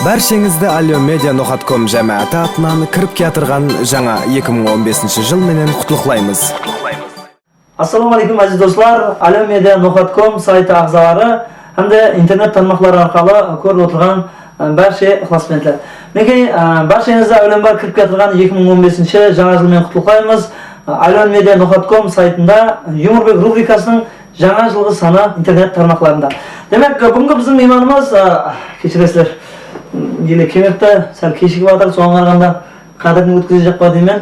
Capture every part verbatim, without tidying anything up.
Bársheńizdi Alyo Media Noxatkom jámááti atınan kirip kiyatırǵan jańa eki mıń on besinshi jıl menen qutlıqlaymız. Assalawma aleykum, áziz doslar! Alyo Media Noxatkom saytı aǵzaları hám de internet tarmaqları arqalı kórip otırǵan, ı, bárshe ıqlasbentler. Minekey, ı, bársheńizdi áwlembir kirip kiyatırǵan eki mıń on besinshi jańa jıl menen qutlıqlaymız. I, Alyo Media Noxatkom saytında Yumorbek rubrikasınıń jańa jılǵı sanı internet tarmaqlarında. Demek, búgingi biziń miymanımız, a, keshiresizler, ele kelmepti, sál keshigip atır, soǵan qaraǵanda qádirin ótkizejaq pa deymen.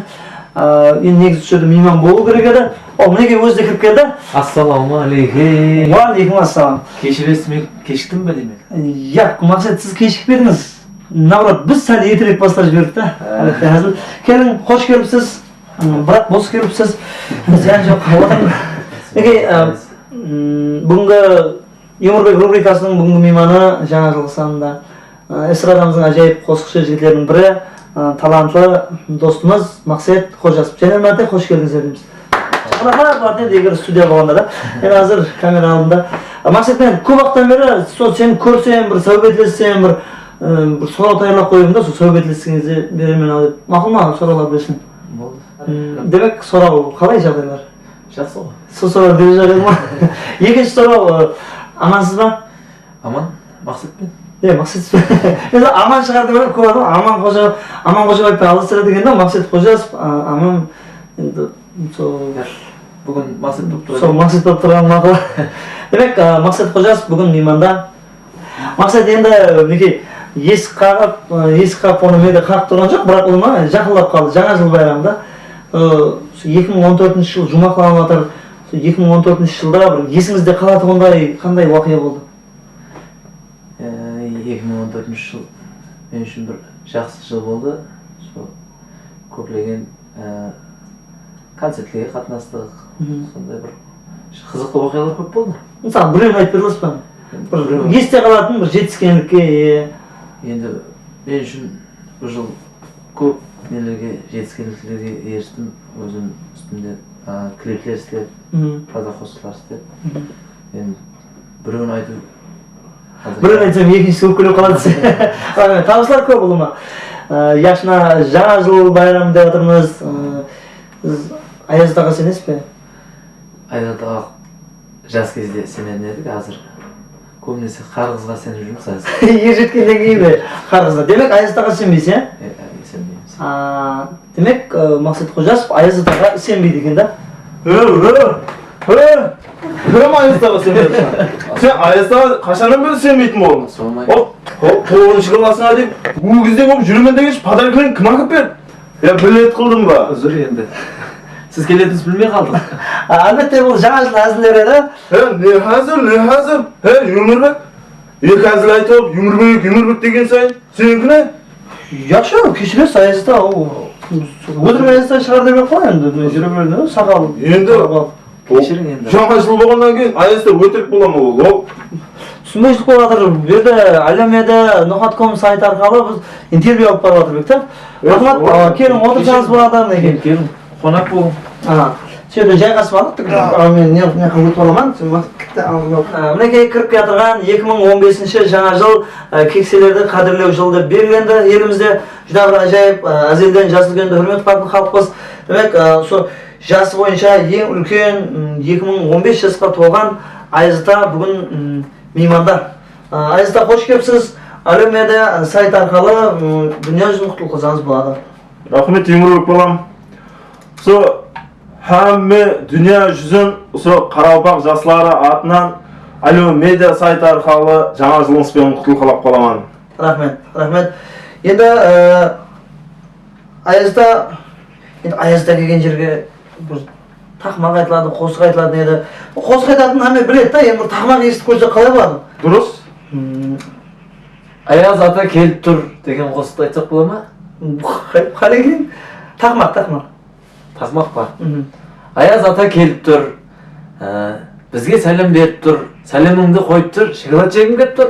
A, endi negizi usı jerde miyman bolıw kerek edi. O, minekey, ózi de kirip keldi. Assalawma aleykum. Wa aleykum assalam. Keshiresiz, men keshiktim be deymen? Yaq, Maqset, siz keshikpedińiz. Naobat, biz sál erterek baslap jiberdik ta. Há. Házil. Keliń, xosh kelipsiz. Biraq bos kelipsiz. Zıyan joq, otırıń. Minekey, a, m, búgingi Yumorbek rubrikasınıń búgingi miymanı jańa jılǵı sanında, ı, estradamızdıń ájayıp qosıqshı jigitleriniń biri, ı, talantlı dostımız Maqset Xojasov. Jáne bir márte xosh keldińizler deymiz. Shaqıraqlar bardı endi, eger studiya bolǵanda da. Endi házir kamera aldında. A, Maqset, men kóp waqıttan beri sol seni kórsem, bir sáwbetlessem, bir, ı, bir soraw tayarlap qoydım da, sol sáwbetlesseńiz de beremen-aw dep. Maqul ma, sorawlar bersem? Boldı. M, demek, soraw, qalay jaǵdaylar? Jaqsı ǵoy. Sol soraw berip jibereyin ba? Ekinshi soraw, ı, amansız ba? Aman, Maqsetpen. E, Maqset. Endi Aman shıǵar dep oyladım, kóp adam Aman Xoja, Aman Xojabaevpen alıstıradı eken da, Maqset Xojasov, a, Aman, endi sol. Yaq, búgin Maqset bolıp turadı. Sol Maqset bolıp turǵanı maqul. Demek, a, Maqset Xojasov búgin miymanda. Maqset, endi, minekey, esik qaǵıp, ı, esik qaǵıp, onı men de qaǵıp turǵan joq, biraq ulıwma jaqınlap qaldı, Jańa jıl bayramı da. I, usı eki mıń on tórtinshi jıl juwmaqlanıp atır. Usı eki mıń on tórtinshi jılda bir esińizde qalatuǵınday qanday waqıya boldı? E, eki mıń on tórtinshi jıl men ushın bir jaqsı jıl boldı. Sol kóplegen, e, koncertlerge qatnastıq. Mhm. Sonday bir qızıqlı waqıyalar kóp boldı. Mısalı, birewin aytıp bere alasız ba? Endi bir birew este qalatın bir jetiskenlikke iye. Endi men ushın bul jıl kóp nelerge, jetiskenliklerge eristim. Ózim ústimde, a, klipler islep, mhm, proza qosıqlar islep. Mhm. Endi birewin aytıw Birewin aytsam, ekinshisi ókpelep qaladı. Tabıslar kóp, ulıwma. I, yaqshına, Jańa jıl bayramı dep atırmız. I, siz Ayaz ataǵa isenesiz be? Ayaz ataǵa jas gezde isenetin edik, házir kóbinese qarǵızǵa isenip júrmiz házir. Er jetkennen keyin be qarǵızǵa? Demek, Ayaz ataǵa isenbeysiz, ya? E, e, isenbeymiz. A, demek, ı, Maqset Xojasov Ayaz ataǵa isenbeydi eken da. He, he, he. Kim Ayaz ataǵa isenbeydi? Sen Ayaz ataǵa qashannan beri isenbeytin boldıń? Sormay. O, o, toǵızınshı klassına deyin ógizdey bolıp júremen degenshe, podarkalardı kim ákep berdi? Ya, bilet qıldım ba? Uzr endi. Siz keletinińizdi bilmey qaldıq. A, álbette, bul Jańa jıl házilleri edi. He, ne házil, ne házil? He, Yumorbek. Eki házil aytıp, Yumorbek, Yumorbek degen sayın, seniki ne? Yaqshı, keshiresiz, Ayaz ata, ol ótirik Ayaz ata shıǵar demey-aq qoy endi, men júre berdim, saqal. Endi saqal. Keshiriń endi. Jańa jıl bolǵannan keyin Ayaz ata ótirik bola ma ol? Ol túsinbewshilik bolıp atır. Bul jerde Alyo Media Noxat kom saytı arqalı biz intervyu alıp barıp atırmız da. Raxmat, ol a, keliń, otırsańız boladı, minekey. Keliń, keliń. Qonaq bolıń. Aha. Sol jerde jayǵasıp aldık. A, men ne, ne qılıp ótip alaman, sen waqıttı aldın. A, minekey, kirip kiyatırǵan eki mıń on besinshi jańa jıl, a, kekselerdi qádirlew jılı dep belgilendi elimizde. Júdá bir ájayıp, a, ázelden jas úlkendi húrmet qılatuǵın xalıqpız. Demek, a, usı jası boyınsha eń úlken, m, eki mıń on bes jasqa tolǵan Ayaz ata búgin, m, miymanda. A, Ayaz ata, xosh kelipsiz. Alyo Media saytı arqalı, m, dúnya júzin qutlıqlasańız boladı. Raxmet, Yumorbek balam. Usı hámme dúnya júzin usı qaraqalpaq jasları atınan Alyo Media saytı arqalı jańa jılıńız benen qutlıqlap qalaman. Raxmet, raxmet. Endi, e, Ayaz ata, endi Ayaz ata kelgen jerge bir taqmaq aytıladı, qosıq aytıladı edi. Qosıq aytatın hámme biledi da, endi bir taqmaq esitip kórsek qalay boladı? Durıs. Hmm. Ayaz ata kelip tur degen qosıqtı aytsaq bola ma? Qále-, qálegeniń. Taqmaq, taqmaq. Taqmaq pa? Mhm. Ayaz ata kelip tur, ı, bizge sálem berip tur, sálemimdi qoyıp tur, shokolad jegim kelip tur.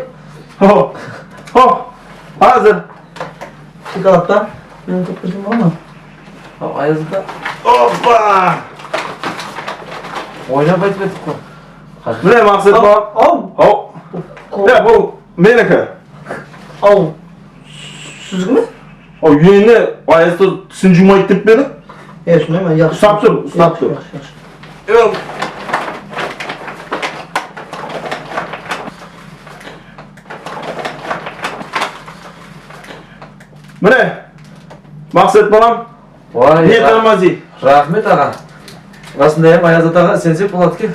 Ho, ho, házir. Shokolad pa? Men utıp bersem bola ma? Al, Ayaz ata. Oppa! Oynap aytıp edik ǵoy. Mine, Maqset balam. Al. Al. Ya, bul meniki. Al. Sizgimi? O, endi Ayazda túsin juwmaydı dep pe ediń? E, sonday ma? Yaqshı. Uslap tur, uslap tur. Yaqshı, yaqshı, yaqshı. Mine, Maqset balam. Vay, ne ra-, tamazi. Raxmet, aǵa. Rasında hám Ayazat aǵa isensek boladı eken.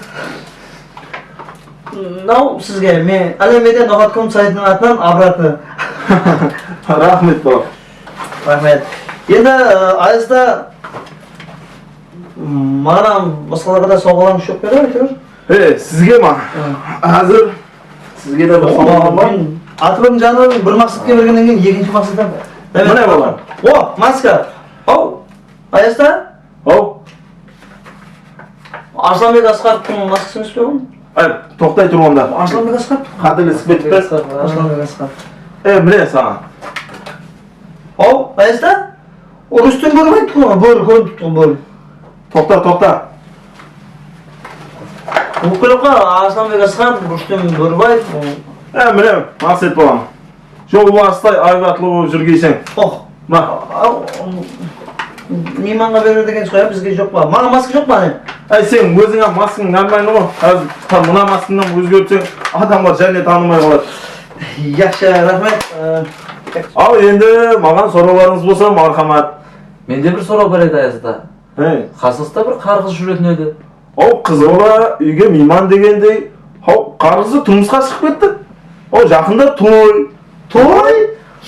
Mınaw sizge men Alem Media noqat kom saytınıń atınan obratno. Raxmet, balam. Raxmet. Endi, e, Ayazda, m, maǵan hám basqalarǵa da sawǵalarıńız joq pa edi, áytewir? E, sizge ma? Hı. Házir sizge de bir sawǵa bar. Atırıwdıń janınan bir maqsetke bergennen keyin ekinshi maqset. Mine, balam. O, maska. Haw, Ayazda? Haw. Arslanbek Asqarovtıń maskası emes pe ol? Ay, toqtay tur onda. Arslanbek Asqarov? Qátelesip ketip pe? Arslanbek Asqarov. E, mine saǵan. Haw, Ayazda? Ol Rústem Bórbaev tuwılǵan, bóri kórinip turǵan bóri. Toqta, toqta. Bul kerek ǵoy, Arslanbek Asqarov, Rústem Bórbaev. E, mine, Maqset balam. Jolbarıstay aybatlı bolıp júrgeyseń. Oh. Ma. Aw, miymanǵa beredi ekensiz ǵoy, bizge joq pa? Maǵan maska joq pa, áne? Áy, sen óziń-aq maskań normalnıy ǵoy. Házir ta mına maskańnan ózgertseń, adamlar jáne tanımay qaladı. Yaqshı, raxmet. Al, endi maǵan sorawlarıńız bolsa, marhamat. Mende bir soraw bar edi, Ayaz ata. Hey. Qasıńızda bir qarǵız júretin edi. Haw, qız bala úyge miyman degendey, haw, qarǵızı turmısqa shıǵıp ketti. Haw, jaqında toy. Toy?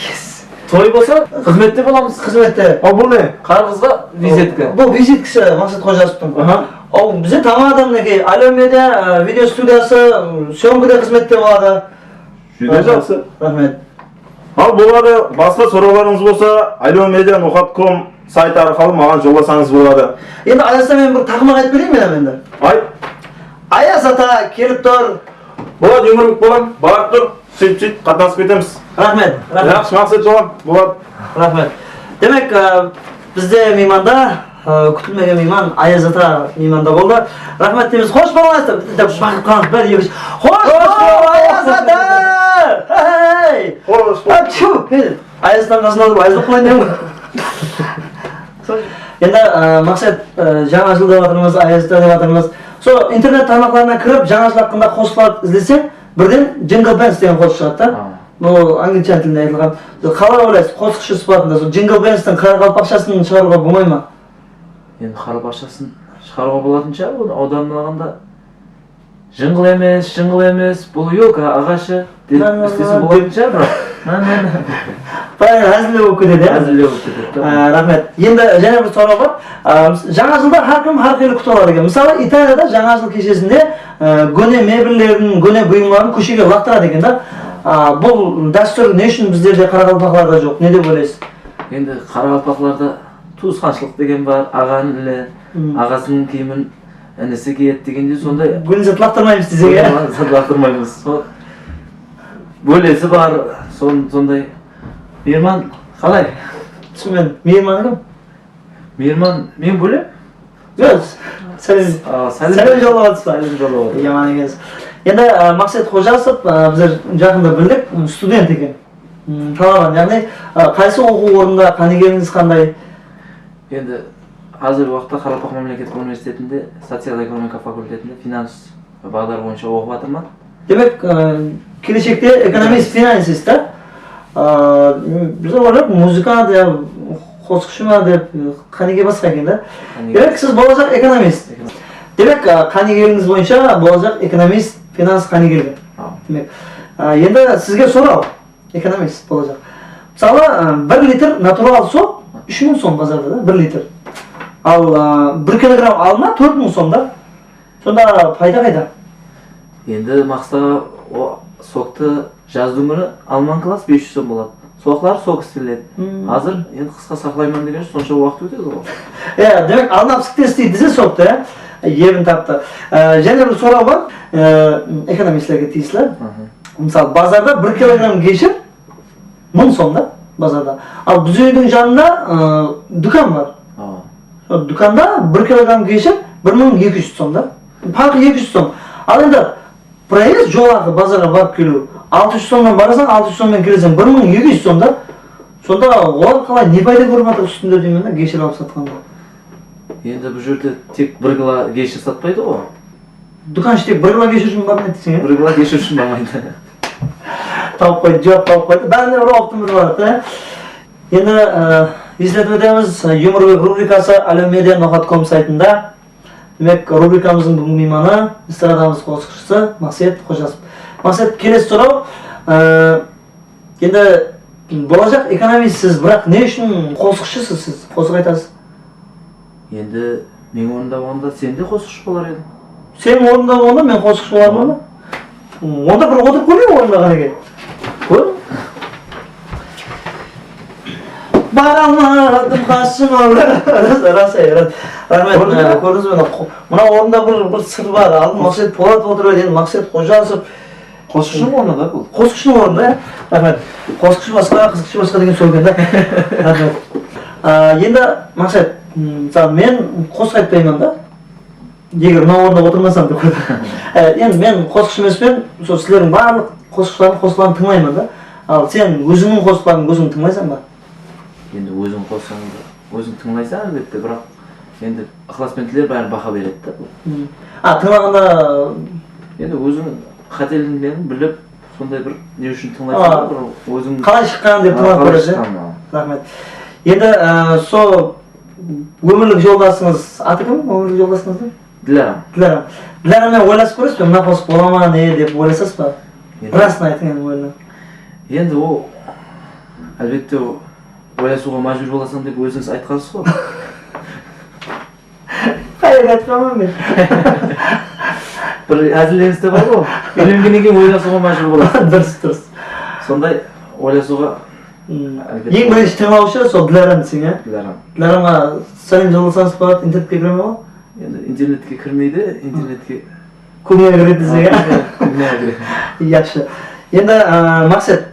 Yes. Toy bolsa, xızmette bolamız. Xızmette. Haw, bul ne? Qarǵızǵa vizitka. Bul vizitkası Maqset Xojasovtıń. Aha. Haw, bize tańladı minekey, Alem Media, e, video studiyası, m, syomkada xızmette boladı. Júdá jaqsı. Raxmet. Al, boladı, basqa sorawlarıńız bolsa, alem media noqat kom saytı arqalı maǵan jollasańız boladı. Endi Ayaz ata, men bir taqmaq aytıp bereyin be endi? Ayt. Ayaz ata kelip tur. Boladı, Ómirbek balam, barıp tur, sóytip-sóytip qatnasıp ketemiz. Raxmet, raxmet. Jaqsı, Maqset balam, boladı. Raxmet. Demek, e, bizde miymanda, e, kútilmegen miyman, Ayaz ata miymanda boldı. Raxmet deymiz. Xosh bolıńız dep, dep shaqırıp qalamız. Bir, eki, úsh. Xosh bol, Ayaz ata! Hey! Xosh bol. Achu! Hey! Ayaz atanıń qasında turıp, Ayaz ata qoyayın dep. Endi, e, Maqset, e, jańa jıl dep atırmız, Ayaz ata dep atırmız. Sol internet tarmaqlarına kirip, jańa jıl haqqında qosıqlar izleseń, birden Jingle Bells degen qosıq shıǵadı da. Ha. Bul anglichan tilinde aytılǵan. Qalay oylaysız, qosıqshı sıpatında sol Jingle Bellstiń qaraqalpaqshasın shıǵarıwǵa bolmay ma? Endi qaraqalpaqshasın shıǵarıwǵa bolatın shıǵar, onı awdarıp alǵanda jıńǵıl emes, jıńǵıl emes, bul yolka aǵashı dep islese bolatın shıǵar, biraq. Bári házillew bolıp ketedi, ya? Házillew bolıp ketedi, tamam. Á, raxmet. Endi jáne bir soraw bar. Á, jańa jıldı hár kim hár qıylı kútip aladı eken. Mısalı, Italiyada jańa jıl keshesinde, á, góne mebellerin, góne buyımların kóshege ılaqtıradı eken da. Á, bul dástúr ne ushın bizlerde, qaraqalpaqlarda joq? Ne dep oylaysız? Endi qaraqalpaqlarda tuwısqanshılıq degen bar, aǵa-inili, aǵasınıń kiyimin inisi kiyedi degendey, sonday. Góne zat ılaqtırmaymız desek, ya? Góne zat ılaqtırmaymız. Sol bólesi bar, son-, sonday. Miyirman qalay? Túsinbedim. Miyirman kim? Miyirman, men bólem. Joq, sálem. A, sálem. Sálem jollap atırsız ba? Sálem jollap atır. Yaman ekensiz. Endi, a, Maqset Xojasov, a, bizler jaqında bildik, student eken. M, talaban, yaǵnıy, a, qaysı oqıw ornında, qánigeligińiz qanday? Endi házirgi waqıtta Qaraqalpaq mámleketlik universitetinde social ekonomika fakultetinde finans baǵdarı boyınsha oqıp atırman. Demek, e, keleshekte ekonomist, finansist da? A, biz oyladık, muzıkant ya qosıqshı ma dep, qánige basqa eken da. Qánige. Demek, siz bolajaq ekonomist. Ekonomist. Demek, a, qánigeligińiz boyınsha bolajaq ekonomist, finans qánigeli. Ha. Demek, a, endi sizge soraw. Ekonomist bolajaq. Mısalı, ı, bir litr natural sok úsh mıń som bazarda da, bir litr. Al, ı, bir kilogramm alma tórt mıń som da. Sonda payda qayda? Endi maqsat o soktı jazdıń kúni alman klass bes júz som boladı. Soqları sok isleniledi. Hmm. Házir endi qısqa saqlayman degen sonsha waqıt ótedi ǵoy. Ya, demek, alma pisik te isleydi dese soktı, ya. Ebin taptı. I, jáne bir soraw bar, ı, ekonomistlerge tiyisli. Aha. Mısalı, bazarda bir kilogramm keshir mıń som da, bazarda. Al, biz úydiń janında, ı, dúkan bar. Awa. Sol dúkanda bir kilogramm keshir bir mıń eki júz som da. Parqı eki júz som. Al, endi proezd, jol haqı, bazarǵa barıp keliw. Altı júz somnan barasań, altı júz somnan keleseń, bir mıń eki júz som da. Sonda olar qalay, ne payda kórip atır ústinde deymen da, gesher alıp satqanda? Endi bul jerde tek bir kilo gesher satpaydı ǵo. Dúkanshı tek bir kilo gesher ushın barmaydı deyseń, ya? Bir kilo gesher ushın barmaydı. Tawıp qoydı, juwap tawıp qoydı. Bárine bir waqtımız bar, ya. Endi, e, esletip ótemiz, Yumorbek rubrikası Alem Media noqat kom saytında. Demek, rubrikamızdıń búgingi miymanı estradamız qosıqshısı Maqset Xojasov. Maqset, kelesi soraw, e, endi bolajaq ekonomistsiz, biraq ne ushın qosıqshısız siz? Qosıq aytasız. Endi men orında bolǵanda sen de qosıqshı bolar ediń. Sen orında bolǵanda men qosıqshı bolarman ba? Onda bir otırıp kóreyik orında qánekey. Kór. Bara almadım qasıma. Ras, ras, ras. Raxmet. Kórdińiz be? Mına qo-, mına orında bir, bir sır bar. Aldın Maqset Polat otır edi, endi Maqset Xojasov. Qosıqshınıń ornında da bul. Qosıqshınıń ornında, ya. Raxmet. Qosıqshı basqa, qızıqshı basqa degen sol eken da. Raxmet. A, endi Maqset, m, mısalı, men qosıq aytpayman da. Eger mına orında otırmasam dep qoydı. E, endi men qosıqshı emespen, sol sizlerdiń barlıq qosıqshılardıń qosıqların tıńlayman da. Al, sen ózińniń qosıqlarıńdı óziń tıńlaysań ba? Endi óziń qosıǵıńdı óziń tıńlaysań, álbette, biraq endi ıqlasbentler báribir baha beredi da bul. Hmm. A, tıńlaǵanda endi óziń qátelerińdi bilip, sonday bir ne ushın tıńlaysań da, bir óziń qalay shıqqanın dep tıńlap kóresiz. Raxmet. Endi, e, sol ómirlik joldasıńız, atı kim? Ómirlik joldasıńızdıń? Dilaram. Dilaram. Dilaram menen oylasıp kóresiz be? Mına qosıq bola ma, ne dep oylasasız ba? Endi rasın aytıń endi, oyına. Endi ol, álbette, ol oylasıwǵa májbúr bolasań dep ózińiz aytqansız ǵo. Qayerge aytqanman men? Bir házillerińiz de bar ǵo. Úylengennen keyin oylasıwǵa májbúr bolasız. Durıs, durıs. Sonday oylasıwǵa. Hmm. Álbette. Eń birinshi tıńlawshı sol Dilaram deseń, ya? Dilaram. Dilaramǵa sálem jollasańız boladı, internetke kire me ol? Endi internetke kirmeydi, internetke kóbirek kiredi deseń, ya? Kóbirek kiredi. Yaqshı. Endi, a, Maqset,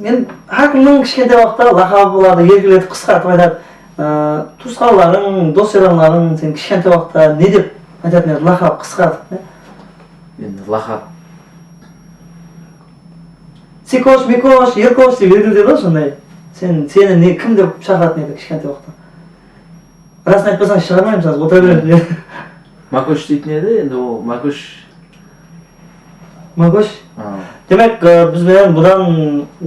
endi hár kimniń kishkentay waqıtta laqabı boladı, erkeletip, qısqartıp aytadı. A, tuwısqanlarıń, dos-yaranlarıń sen kishkentay waqıtta ne dep aytatın edi, laqap, qısqartıp, ne? Endi laqap. Sikosh, Mikosh, Erkosh dep erkeletedi ǵo sonday. Sen, seni ne, kim dep shaqıratın edi kishkentay waqıtta? Rasın aytpasań, shıǵarmaymız, házir otıra beremiz. Makosh deytin edi, endi ol Makosh. Makosh? A. Demek, e, biz benen budan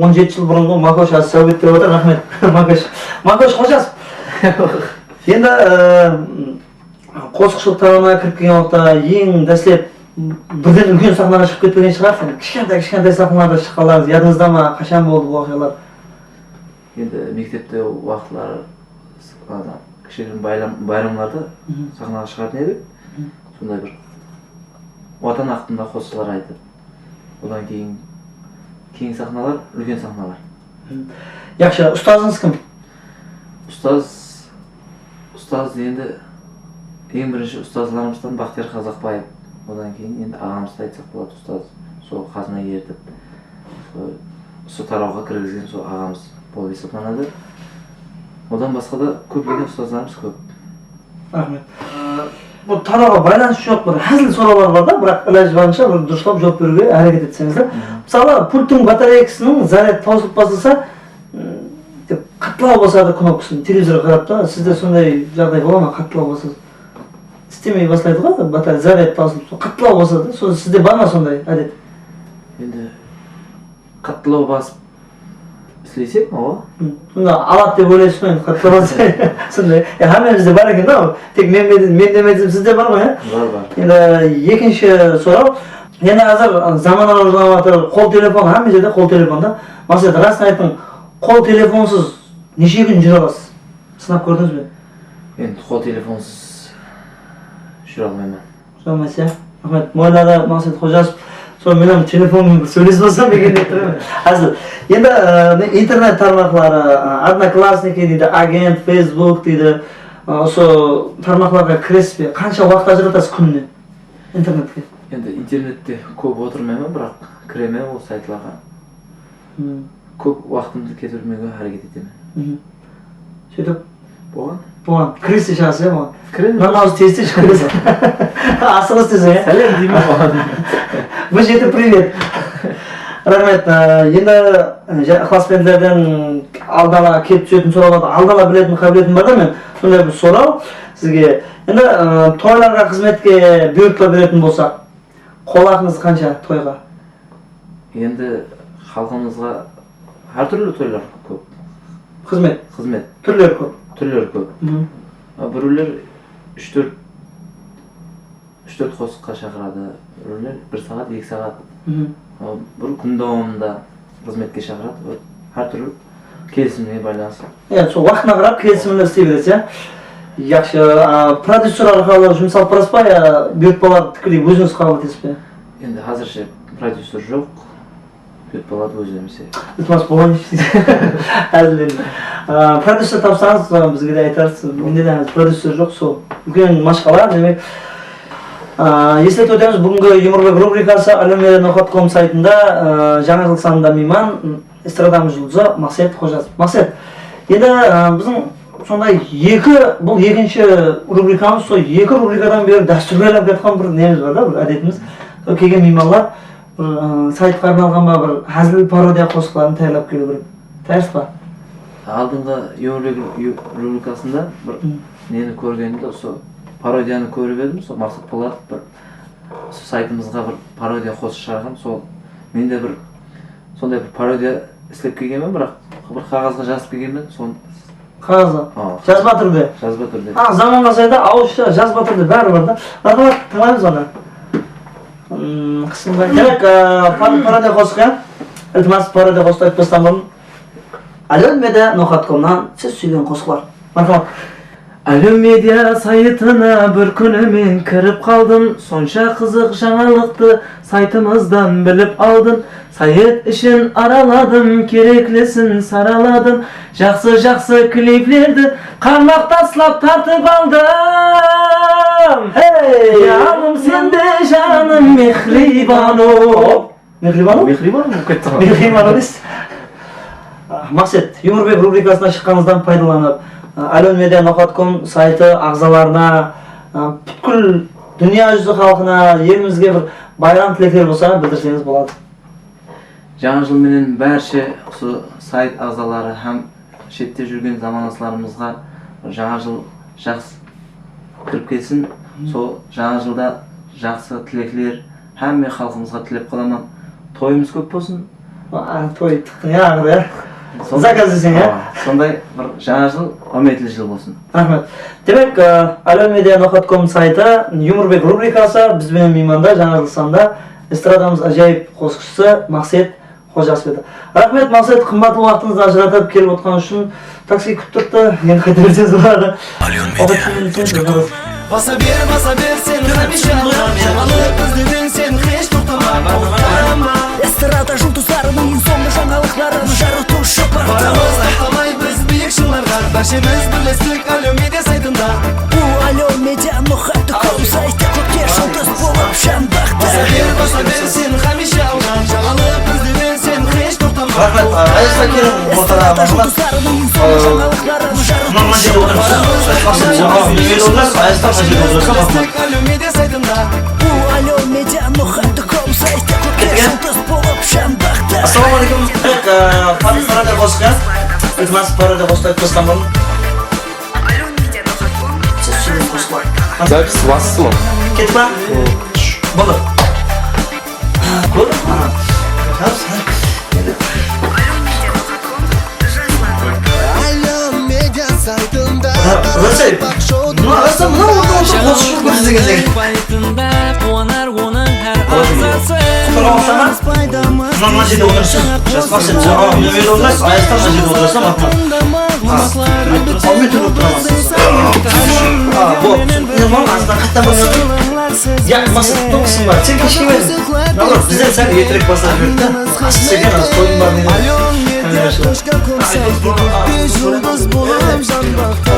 on jeti jıl burınǵı Makosh házir sáwbet berip atır, raxmet, Makosh. Makosh Xojasov. Endi, e, qosıqshılıq tariyxına kirip kelgen waqıtta eń dáslep birden úlken saxnaǵa shıǵıp ketpegen shıǵarsız. Kishkentay, kishkentay saxnalarda shıqqanlarıńız yadıńızda ma? Qashan boldı bul waqıyalar? Endi mektepte waqıtları, ana, kishigirim bayram-, bayramlarda saxnaǵa shıǵatın edik. Sonday bir Watan haqqında qosıqlar aytıp, odan keyin keń saxnalar, úlken saxnalar. Yaqshı, ustazıńız kim? Ustaz, ustaz endi eń birinshi ustazlarımızdan Baxtiyar Qazaqbaev, odan keyin endi aǵamızdı aytsaq boladı, ustaz, sol qazına eritip, sol, usı tarawǵa kirgizgen sol aǵamız bolıp esaplanadı. Odan basqa da kóplegen ustazlarımız kóp. Raxmet. Bul tarawǵa baylanısı joq bir házil sorawlar bar da, biraq ilajı barınsha bir durıslap juwap beriwge háreket etseńiz da. Mısalı, pulttıń batareykasınıń zaryad tawsılıp baslasa, dep qattılaw basadı knopkasın, televizorǵa qarap ta, sizde sonday jaǵday bola ma, qattılaw basadı? Islemey baslaydı ǵo, batare-, zaryad tawsılıp, qattılaw basadı, sol sizde bar ma sonday ádet? Endi qattılaw basıp isleysek, awa. Sonda aladı dep oylaysız ǵo, endi qattılaw bassa. Sonday. Ya, hámmemizde bar eken da, tek men, men, men demesem, sizde bar ǵo, ya? Bar, bar. Endi ekinshi soraw. Endi házir zamanlar rawajlanıp atır, qol telefon, hámme jerde qol telefon da. Maqset, rasın aytıń, qol telefonsız neshe kún júre alasız? Sınap kórdińiz be? Endi qol telefonsız júre almayman. Júre almaysız, ya? Raxmet. Moyladı Maqset Xojasov. Sol, men hám telefon menen bir sóylesip alsam eken dep turman. Házir. Endi, e, ne, internet tarmaqları, e, Odnoklassniki deydi, Agent, Facebook deydi. E, usı tarmaqlarǵa kiresiz be? Qansha waqıt ajıratasız kúnine internetke? Endi internette kóp otırmayman, biraq kiremen ol saytlarǵa. Kóp waqtımdı ketirmewge háreket etemen. Sóytip? Bolǵan. Bolǵan. Kiresiz, shıǵasız, ya, bolǵan. Kiremen. Namazdı tez-tez kiresiz. Asıǵıs deseń, ya? Sálem deymen oǵan. Bir jeti privet. Raxmet, e, endi, e, ja-, ıqlasbentlerden aldın ala kelip túsetin sorawlardı aldın ala biletin qábiletim bar da men. Sonday bir soraw sizge. Endi, e, toylarǵa xızmetke buyırtpa beretin bolsaq, qolaqıńız qansha toyǵa? Endi xalqımızǵa hár túrli toylar kóp. Xızmet. Xızmet. Túrleri kóp. Túrleri kóp. Mhm. A, birewler úsh-tórt, úsh-tórt qosıqqa shaqıradı, birewler bir saat, eki saat. Mhm. A, bir kún dawamında xızmetke shaqıradı. Hár túrli kelisimine baylanıslı. Iya, sol waqtına qarap kelisimli isley beresiz, ya? Yaqshı, a, prodyuser arqalı jumıs alıp barasız ba, ya buyırtpalardı tikkeley ózińiz qabıl etesiz be? Endi házirshe prodyuser joq. Buyırtpalardı ózlerimiz. Iltimas, bolǵan ish. Házillendim. A, prodyuser tapsańız, a, bizge de aytarsız. Mende de házir prodyuser joq, sol. Úlken mashqala, demek. A, esletip ótemiz, búgingi Yumorbek rubrikası Alyon media noqat kom saytında, a, jańa jıl sanında miyman, estradamız juldızı Maqset Xojasov. Maqset, endi, a, biziń sonday eki, bul ekinshi rubrikamız, sol eki rubrikadan beri dástúrge aylanıp kiyatqan bir nemiz bar da, bir ádetimiz. Sol kelgen miymanlar bir, ı, saytqa arnalǵan ba, bir házil parodiya qosıqların tayarlap keliw kerek. Tayarsız ba? Aldınǵı Yumorbek ru-, rubrikasında bir Hı. neni kórgenimde, usı parodiyanı kórip edim, sol Maqset Polatov bir usı saytımızǵa bir parodiya qosıq shıǵarǵan, sol men de bir sonday bir parodiya islep kelgenmen, biraq bir qaǵazǵa jazıp kelgenmen, son Qaǵazǵa. A. Jazba túrde. Jazba túrde. A, zamanǵa say da, awızsha, jazba túrde bári bar da. Marhamat, tıńlaymız onı. Hmm, qısımǵa. Demek, a, par-, parodiya qosıq, ya? Iltimas, parodiya qosıqtı aytpastan burın, Alyon media noqat komnan siz súygen qosıqlar. Marhamat. Alyon media saytına bir kúni men kirip qaldım. Sonsha qızıq jańalıqtı saytımızdan bilip aldım. Sayt ishin araladım, kereklisin saraladım. Jaqsı-jaqsı kliplerdi qarmaq taslap tartıp aldım. Hey! Janım sende, janım Mehribanu. Mehribanu? Mehribanu bolıp ketti ǵoy. Mehribanu deysiz. Maqset, Yumorbek rubrikasına shıqqanıńızdan paydalanıp, Alyon media noqat kom saytı aǵzalarına, pútkil dúnya júzi xalqına, elimizge bir bayram tilekler bolsa bildirseńiz boladı. Jańa jıl menen bárshe usı sayt aǵzaları hám shette júrgen zamanlaslarımızǵa jańa jıl jaqsı kirip kelsin. Sol jańa jılda jaqsı tilekler hámme xalqımızǵa tilep qalaman. Toyımız kóp bolsın. A, toy tıqtıń ya, aqırı ya. Zakaz deseń ya. A, sonday bir jańa jıl, áwmetli jıl bolsın. Raxmet. Demek, e, Alyon media noqat kom saytı, Yumorbek rubrikası, biz benen miymanda, jańa jıl sanında estradamız ájayıp qosıqshısı Maqset Xojasov edi. Raxmet, Maqset, qımbatlı waqtıńızdı ajıratıp kelip otqanı ushın. Taksi kútip turıptı, endi qayta berseńiz boladı. Alyon media. Basa ber, basa ber sen hámiyshe alǵa, jańalıq izlewden sen hesh toqtama, toqtama. Estrada juldızlarınıń eń sońǵı jańalıqların jarıtıwshı portal. Baramız toqtamay biz biyik shıńlarǵa, bárshemiz birlestik Alyon media saytında. Bu Alyon media noqat kom saytı, kókte juldız bolıp janbaqtı. Basa ber, basa ber sen hámiyshe alǵa, jańalıq izlewden sen hesh toqtama. Raxmet, a, Ayasqa keliń, ortada. Estrada juldızlarınıń eń sońǵı jańalıqların jarıtıwshı portal. Mınaman jerde otırıpsız. Ayasqa mına jerde otırsa, Ayasqa mına jerde otırsa, Raxmet. Alyon media noqat kom saytı, kókte juldız bolıp janbaqtı. Assalawma aleykum. Demek, e, parodiya qosıq, ya? Iltimas, parodiya qosıqtı aytıp bastan burın. Alyon media noqat kom. Siz súygen qosıqlar. Запись baslısı ma? Kettik pa? Boldı. Kórdim. Alyon media saytında. Mına qarasa, mına orta orta qosıq shıǵıp ketedi degen. Quwanar onıń hár aǵzası. Mına jerde otırsın. Jaslar sen, sen, a, mına jerde otırsın, Ayasqa mına jerde otırsın, Raxmet. Al, men turıp turaman. A, bol. Mehman azdan qayttan baslayın. Ya, Maqset, toqısın ba? Sen keshke bersin. Naobrat, bizden sál erterek baslap jiberdik ta. Asıl seken az toyım bar deydi. Kamerashılar. Juldız bolıp janbaqtı.